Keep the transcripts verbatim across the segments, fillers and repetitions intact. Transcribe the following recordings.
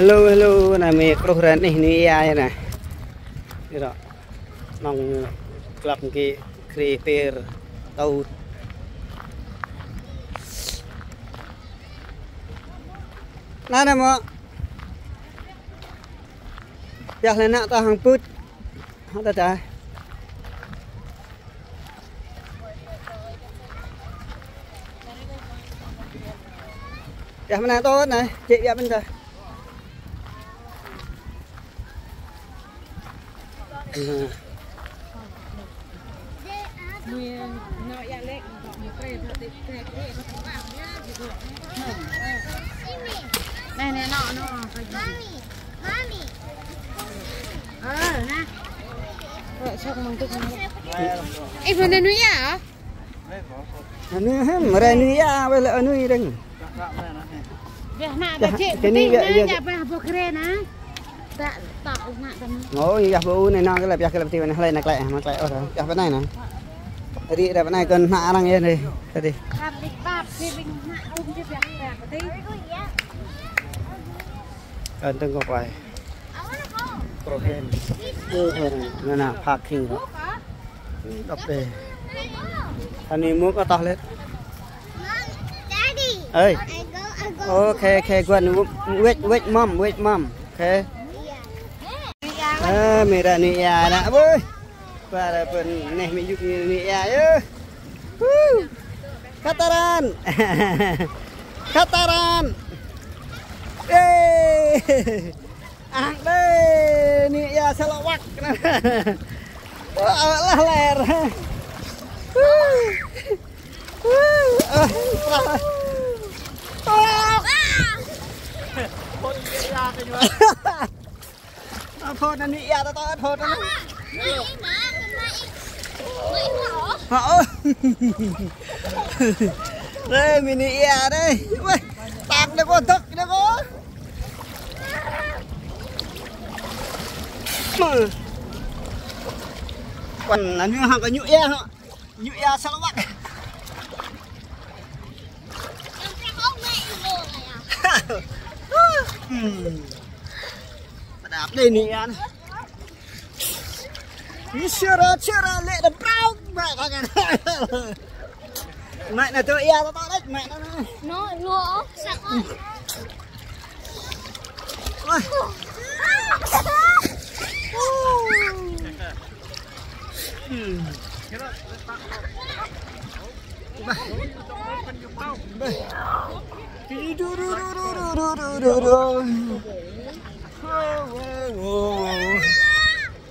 Hello, hello, anai mơi kruh ră anai ñu ia anai. Ñu ră. Nong klăp kơ kri pir tơ̆t. Anai anai mơ̆. Pioh lĕ ană ta hăng put. Hă ta ta. Pioh mơ̆n anai tơ̆t anai, čĕ pioh mơ̆n ta. Anai, anai, anai, anai. Ơ, anai. Ơ, sŏk mơ̆ng tŭk anai. Ih, bơ anai anŭn ia hă? Anŭn hă, mơrai anŭn ia, wơ̆t lĕ anŭn rơ̆ng. Biă anai ta čĕ, kơ anai biă, biă. Biă pơhơbôk rơ̆ anai. Ta, ta, anai ta anai. Ơ, ia pô anai anŭn kơ lĕ, biă kơ lĕ pơtĭ anai, hlơi anai klĕ, mă klĕ ôh, ia pơ anai anai. Tơdơi, ră pơ anai kơ ană arăng ia anai, tơdơi. Pap, pap, pap, pap, pap, pap, pap. Kơ tơ̆ng kơ quay. Kruh hĭ. Ơ, ơ, anai anai, parking. Đŏp đê. Anai mŭk kơ tŏh lĕ. Ơi. Okay, okay, go on. Wait, wait, mom, wait, mom. Okay. Ơ, mơi ră anai ia anai. Ơi. Pơrơpun anai mơi yŭk anai ia yơh. Woo! Kataran. Kataran. Ê! Ang đê, anai ia sa lŏk wăk. Ơ, lah lĕ. Woo! Woo! Ơ, lah. Ơ. Ơ, phone anai ia ta tŏt, phone anai. Hă, ơ. Anai, mơi anai ia anai. Weh, tang anai kơ, tŏk anai kơ. Mơ. Quan anai hăng kơ ñu ia hă. Ñu ia sa lŏk wăk. Hmm. Pơđăp đê anai ia anai. Ñu sơra, sơra lĕ đa prong, mă kơ ngăn. Mă anai tơ ia tơ tơ đĕč, mă anai. Nó, nó, săk. Ôi. Hmm. Bah. Bah.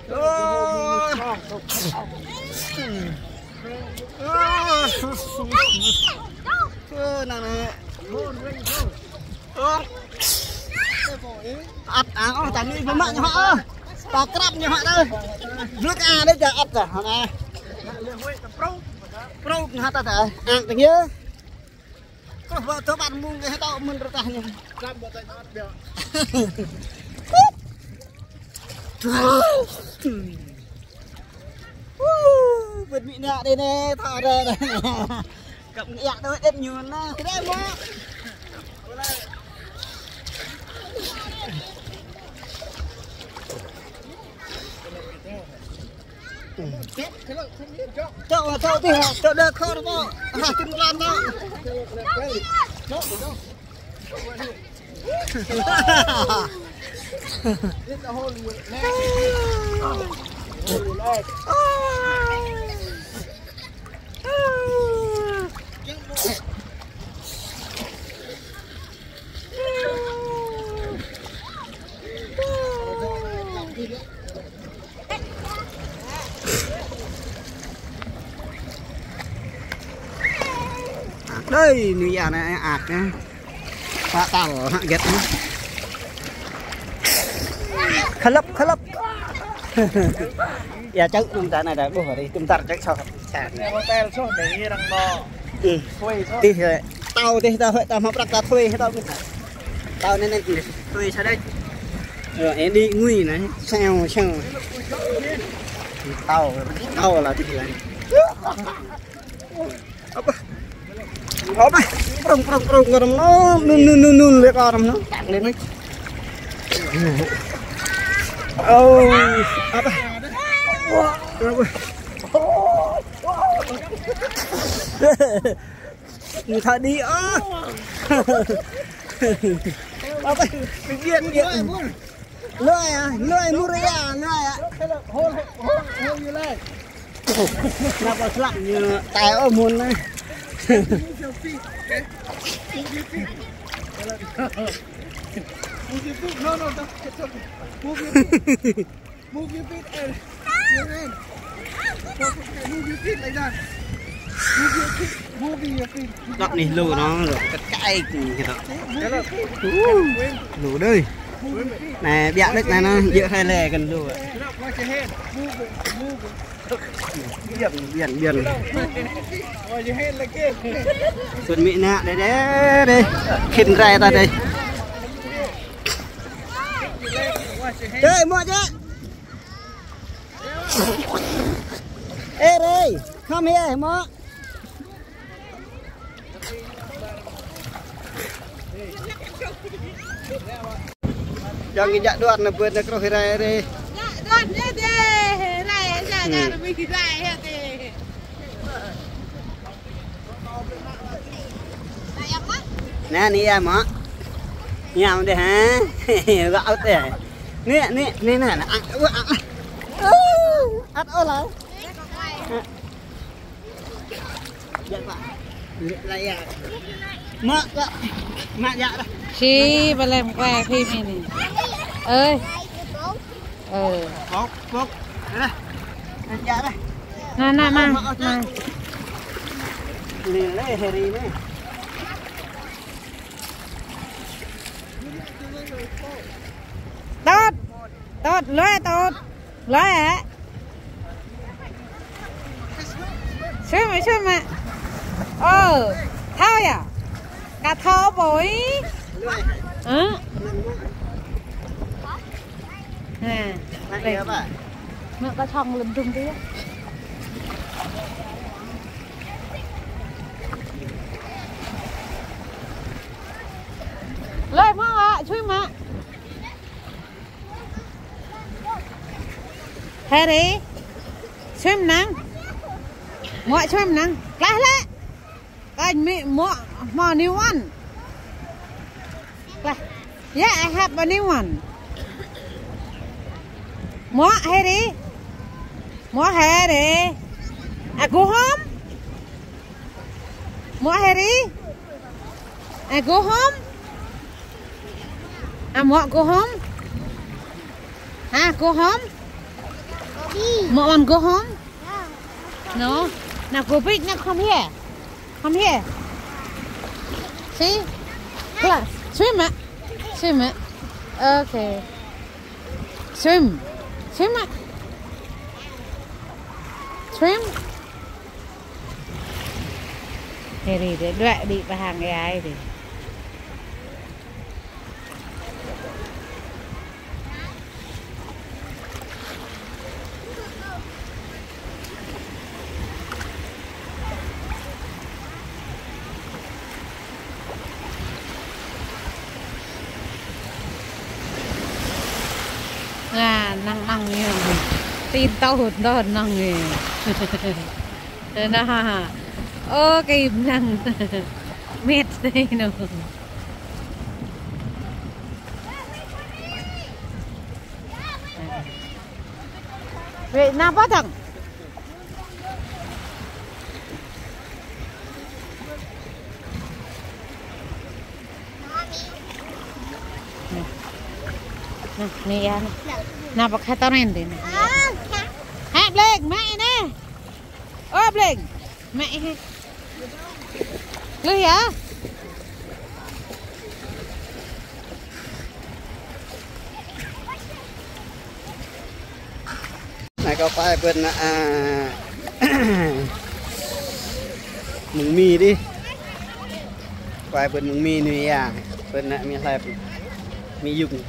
Ơ. Ơ. Ơ, năng năng. Ơ. Ăt, ang, ơ, ta anai pơmă ñu hă, ơ. Ta krăp ñu hă, ơ. Blŭk a, đe ja ăt ta, hă, anai. Prong, hă, ta, ta. Ang, tơngia. Kơ bơ tơ ƀăn mơ̆ng kơ hơtŏ mơ̆n rơtah ñu. Woo, bơ̆t mĭ nă đe anai, thâo đe anai. Kăp ngă đe đet ñu anai, đe mơ̆. Tŏ, tŏ, tŏ, tŏ, đe khor tŏ. Ha, tŭn tlan tŏ. Đơi, anai ia anai ăt anai. Pă tal, hă, get anai. Khălăp, khălăp. Ia čơ̆ tŭm ta anai đa ƀuh rĭ, tŭm ta čơ̆ sŏ. Anai hotel sŏ, anai arăng mơ̆. Ừ. Thuê sŏ. Tih, ơ, tao tih, tao hơi, tao mă prăk ta thuê, tao. Tao anai anai, thuê sa đĕč. Ơ, ê đĭ ngui anai, seo, seo. Tao, tao lah tih lah. Apa? Apa? Prong, prong, prong, kơ răm anŭn, nun, nun, nun, nun, lĕ kơ răm anŭn. Lĕ anai. Ơ, apa? Wah, apa? Người ta đi ơ. Apa? Biết, biết. Lơi à, lơi mur ya, lơi à. Hold, hold, hold your leg. Kenapa selak? Ñu tai ơ môn anai. Move your feet, okay? Move your feet. Move your feet. No, no, don't. It's okay. Move your feet. Move your feet and your hand. Move your feet like that. Move your feet. Moving your feet. Dŏ anih lu anŭn, dŏ kơkai kơ ñu dŏ. Move your feet. Lu đơi. Move your feet. Anai, biă lĕ anai, anai, djơ̆ hai lĕ kơ lu. Get up, watch your hand. Move it, move it. Biăn, biăn, biăn. Watch your hand like this. Xuân Mỹ nè, đây, đây, đây. Khịn rai ta đây. Watch your hand. Ê, mŏ čĕ. Ê, đây. Come here, mŏ. Yang ngă đuat na bơ̆t na kroh rai rai. Ngă đuat na dê, rai, rai, rai, rai, rai, rai. Na ni ya mă. Ñam dê ha. Gak out dê. Ni, ni, ni na, na. Ăt ôh lah. Mă, mă, mă, ya dah. Či, balem kue, phi mi ni. Ơi. Ơ. Pok, pok. Dah. Ya dah. Na, na, na. Mă, mă, na. Ni lĕ, Heri ni. Tŏt. Tŏt, lơi tŏt. Lơi hă? Sui mă, sui mă. Ơ, thâo ya? Ka thâo bôi. Hă? Ha. Mă ka song lơ̆m dum tui. Lơi mă hă, sui mă. Heri, swim năng. Mă swim năng. Klaih lĕ. Kơnh mĭ mă hmâo new one. Klaih. Yeah, I have a new one. Mă Heri. Mă Heri. I go home. Mă Heri. I go home. I mă go home. Hă, go home. Mă want go home. No. Now go big. Now come here. Come here. See? Class. Swim mă. Swim mă. Okay. Swim. Swim mă. Swim. Heri dê, đuaĭ đĭ pơ hăng ai dê. Nga năng năng ñu. Tin tâu hụt đo năng ñu. Nă. Ơ, kơ năng. Mĕt nă. Wĕ, nă pă tăng. Nă, nă, nă, ya, nă. Nă, pă khă tơren dê, nă. Hă, Blek, mă nă. Ơ, Blek, mă nă. Lui ya. Anai kâo pơai pơ anăp, a, mơ̆ng Mi dih. Pơai pơ anăp mơ̆ng Mi Nui Yang. Pơ anăp Mi Hlep. Mi Yung.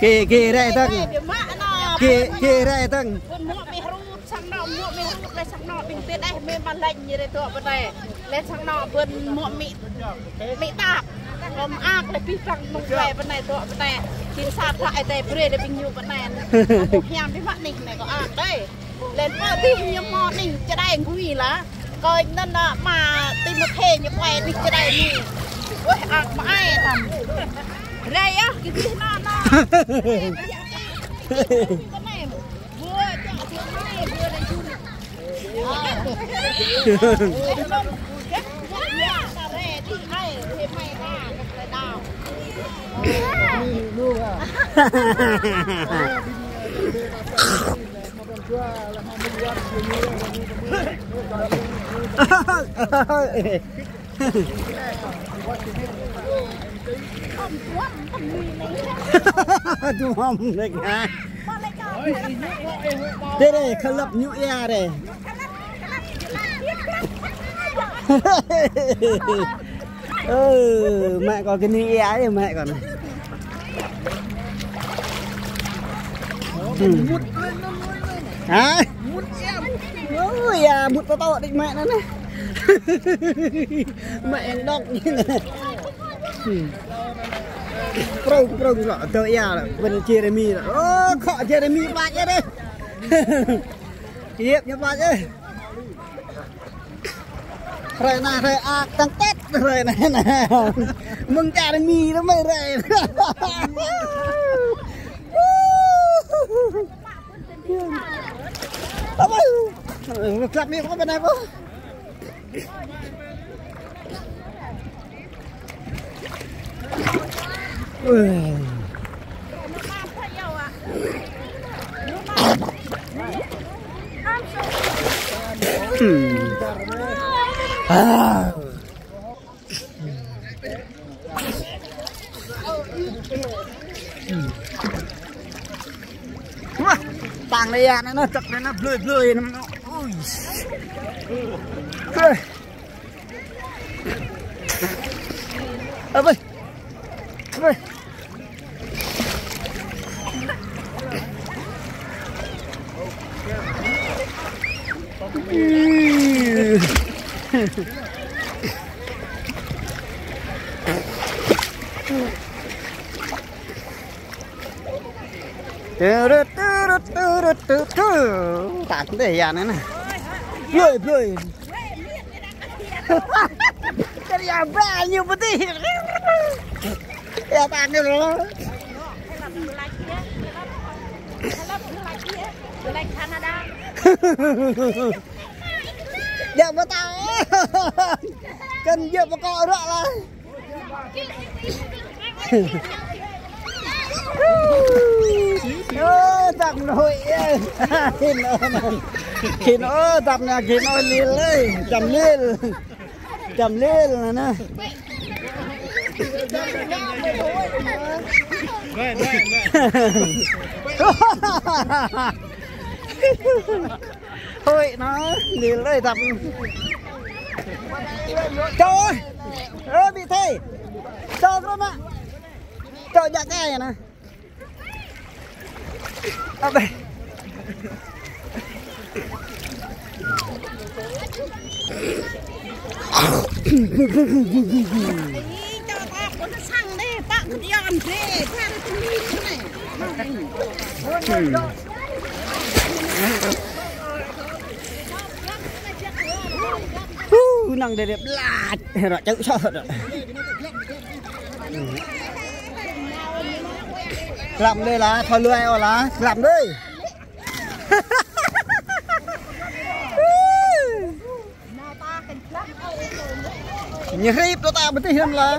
Kê, kê rai tăng. Kê, kê rai tăng. Bơ̆n mă mih rut sang nŏ, mă mih rut lĕ sang nŏ, ƀing tê đeh mê mă lĕ ñu rai tŏ bơnai. Lĕ sang nŏ bơ̆n mă mih, mih tap. Kơ mă ak lĕ pih păng nung djuai bơnai tŏ bơnai. Jing sat lăi ai tê brơi lĕ ƀing ñu bơnai. Kâo hiam pih mă nih anai kâo ak đơi. Lĕ pơ tih ñu mă nih čơđai ngui lah. Kơ anŭn nă mă Timôthê ñu kuai nih čơđai nih. Weh, ak mă ai tăm. Rai yơh, kơ tih nă nă. Tui hŏm lĕ hă. Tê rai, khăp ñu ia rai. Ơ, mă kâo kơ ñu ia rai, mă kâo. Hă? Ơ, ia, mŭt pơtô đĭ mă anŭn nă. Mă yang đŏk. Prong, prong, kâo, tơ ia, bơ̆n Jeremy lah. Ơ, khŏ Jeremy păt ia rai. Yep, ñu păt ia. Rai nă, rai ak, tăng tĕt, rai nă, nă. Mơ̆ng Jeremy lah mă rai. Apa? Klăp mih kâo bơnai kâo. Wah, tăng lĕ ia anai nă, čăk anai nă, blơi blơi anai. Ui. Ơ. Ơ, ơi. Ơ, ơi. Tơ rơ tơ rơ tơ rơ tơ tơ. Tăt tơdơi ia anai nă. Blơi, blơi. Tơ ia ba ñu pơtih. Ia tăt anai lĕ. Djơ̆ pơtao. Kăn djơ̆ pơkŏ rŏ lah. Ơ, tăm nui ơi. Khĭn ôh anŭn. Khĭn ôh, tăm nă khĭn ôh lil ơi. Tăm lil. Tăm lil nă nă. Hơi nă, lil ơi tăm. Čô ơi. Ơ, ƀu thâo. Čô krô mă. Čô jak ai nă. Apa? Hu, năng dêh dêh blah. Ră čư̆ soh. Klăm đơi lah, thâo lui ôh lah, klăm đơi. Ñu hrip tơ ta pơtih lăm lah.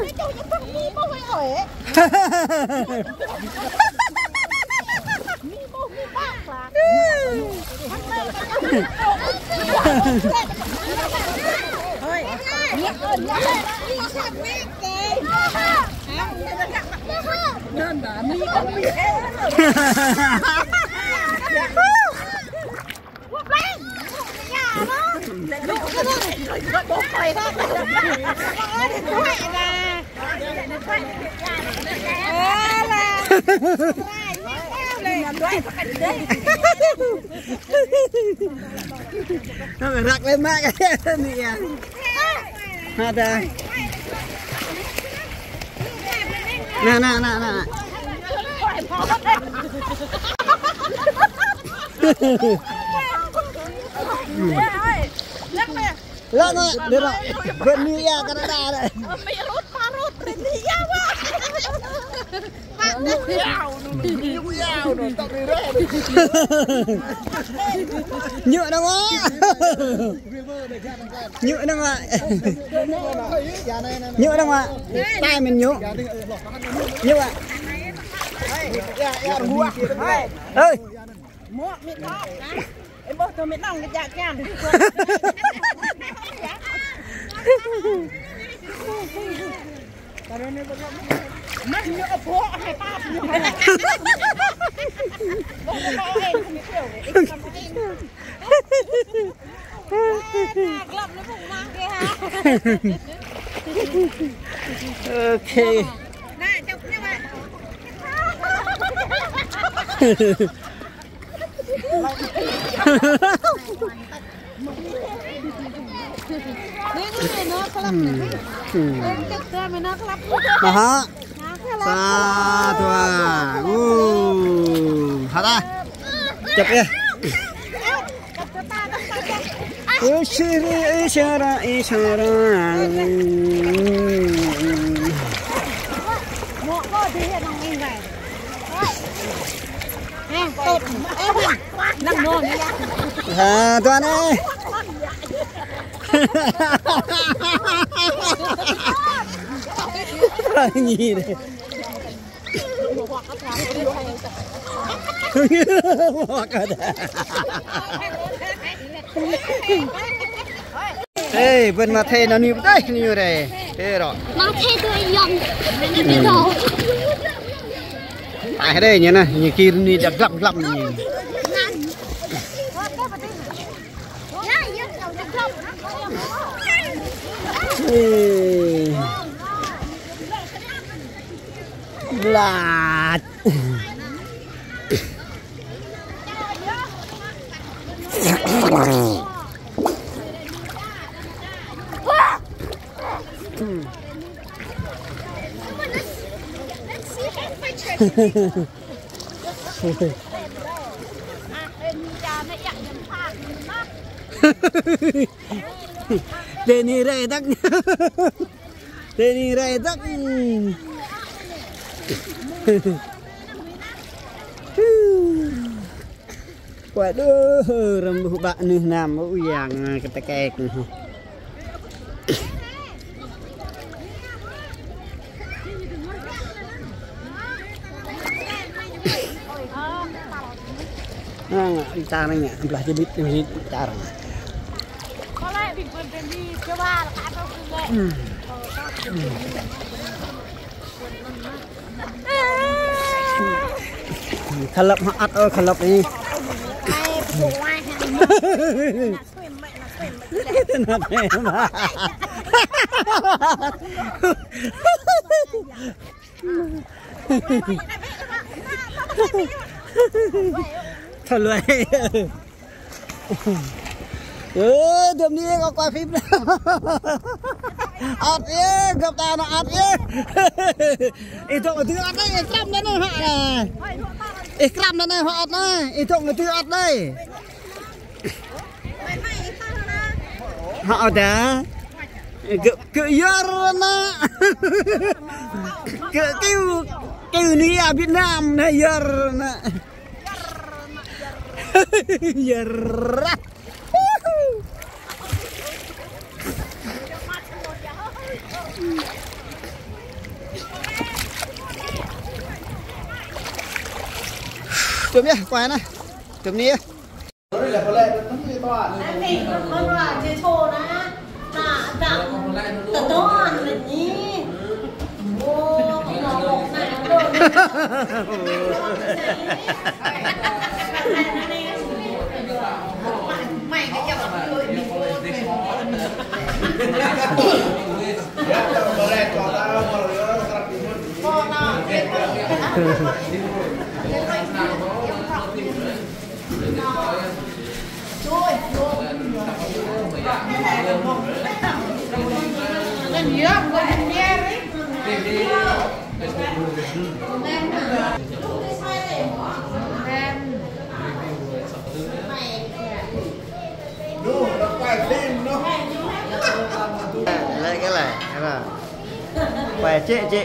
Ră lĕ mă kơ anai yơh. Hă dah. Anai, anai, anai, anai. Lăng nă, dih ră. Bơni yơh kơ anai dah. Ñu anŭn mă. Ñu anŭn mă. Ñu anŭn mă. Tai mơ̆n ñu. Ñu mă. Ơi. Ơ, mă tŏ mă nong kơ jak kiăng. Mă ñu ƀu hai pap ñu. Ok. Ơ, hă. Sa, dua. Uh, hă dah. Čăp yơh. Ơ, siri, ơ, sara, ơ, sara. Ha, tuan ơi. Nhi dih. Ê, bơ̆n mă thê nao ni pơdơi ni rê. Ê ră. Mă thê tui yŏng. Ai rê ñu nă, ñu kir ni dăp glăm glăm ñu. Ê. Blah. Tơ ni rai tăk. Tơ ni rai tăk. Waduh, rơmbŭ ƀă nưh nam, ơ, yang kơ tơkek. Ngă, ngă, čar ngă, blah jơbit, jơbit čar ngă. Hmm. Hmm. Khălăp hă ăt, ơ, khălăp anai. Thơlơi. Ơ, dơ̆m ni kơ quay phim. Ăt yơh, gơ̆p ta nă ăt yơh. Ih dŏ ngă tui ăt anai, ih krăm anai hă anai. Ih krăm anai hă ăt anai, ih dŏ ngă tui ăt anai. Hă dah. Gơ̆, gơ̆ yơr anai. Gơ̆ kơyâo, kơyâo ni a Việt Nam anai yơr anai. Yơr. Dơ̆m yơh, quay anai. Dơ̆m ni yơh. Lĕ cái này, cái này. Quay chị, chị.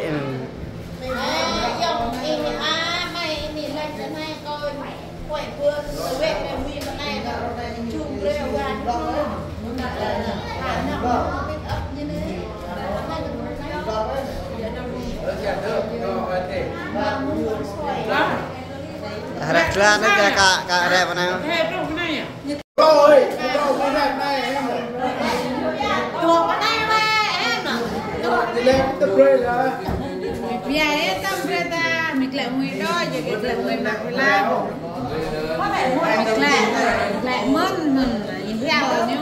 Rek lah, nak kira kak, kak rek mana? Bia ê tâm brơi ta, mi klĕ mui đôč, yua kơ klĕ mui mă pơlam. Mi klĕ, klĕ mơ̆n, mơ̆n, yua hiao ñu.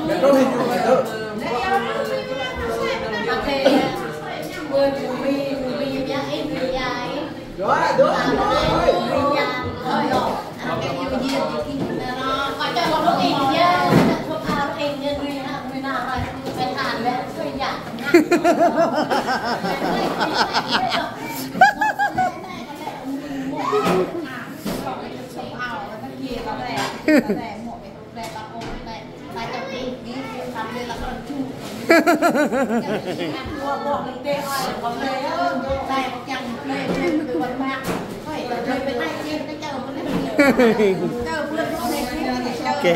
Kê.